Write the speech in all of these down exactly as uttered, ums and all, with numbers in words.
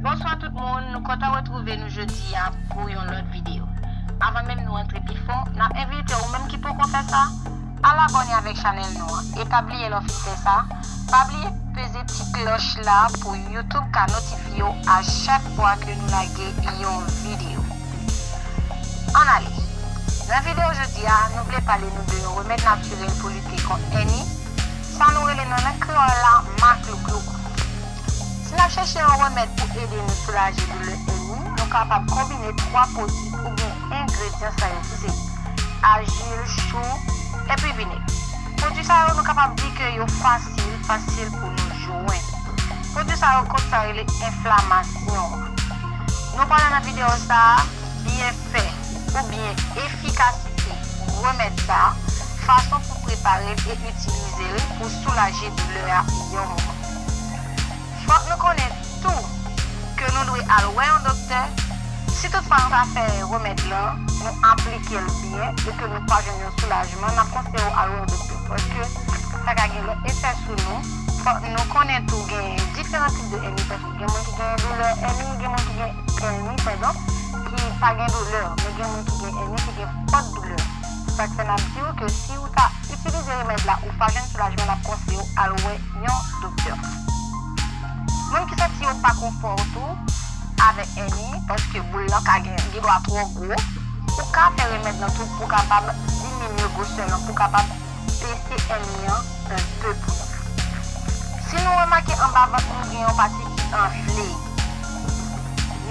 Bonswa tout moun, nou kontan retwouve nou jodi a pou yon lòt videyo. Avan menm nou antre pi fon, n ap envite ou menm ki poko fè sa, al abòne avèk chanèl nou an. E pa bliye lè w fin fè sa, pa bliye peze ti klòch la pou YouTube ka notifye w a chak fwa ke nou lage yon videyo. Ann ale. Nan videyo jodi a, nou vle pale nou de yon remèd natirèl pou lite kont èni, sa nou rele nan lang kreyòl la maklouklouk. Si n ap chèche yon remèd pou ede nou soulaje doulè èni, nou kapab konbine twa pwodui oubyen engredyan sa yo ki se ajil, chou, epi vinèg. Pwodui sa yo, nou kapab di ke yo fasil, fasil pou nou jwenn. Pwodui sa yo kont sa rele enflamasyon an. Nou pale nan videyo sa a, byenfè oubyen efikasite remèd sa a, fason pou prepare l e itilize l pou soulaje doulè a yon moman. Fòk nou konnen tou ke nou dwe al wè yon doktè. Si toutfwa nou ta fè remèd lan, nou aplike l byen e ke nou pa jwenn yon soulajman, n ap konseye w al wè yon doktè. Paske sa ka gen lòt efè sou nou. Fòk nou konnen tou gen diferan tip de èni, paske gen moun ki gen doulè èni, gen moun ki gen èni, padon, ki pa gen doulè, men gen moun ki gen èni ki gen fòt doulè. Se sa k fè n ap di w ke si w ta itilize remèd la, ou pa jwenn soulajman, n ap konseye w al wè yon doktè. Moun ki santi yo pa konfò tou avèk èni, paske boul lan ka gen, gen dwa twò gwo, ou ka fè remèd lan tou pou kapab diminye gwosè lan, pou kapab bese èni an enpe pou nou. Si nou remake anba vant nou gen yon pati ki anfle,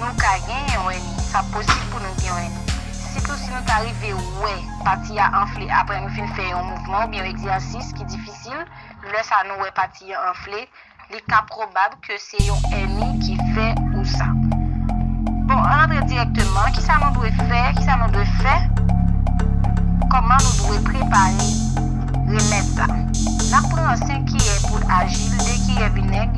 nou ka gen yon èni. Sa posib pou nou gen yon èni. Sitou si nou ta rive wè pati a anfle apre nou fin fè yon mouvman oubyen yon egzèsis ki difisil, lè sa nou wè pati a anfle, li ka pwobab ke se yon èni ki fè ou sa. Bon, ann antre dirèkteman. Kisa nou dwe fè? Kisa nou dwe fè? Kòman nou dwe prepare remèd la? N ap pran senk kiyè poud ajil, de kiyè vinèg,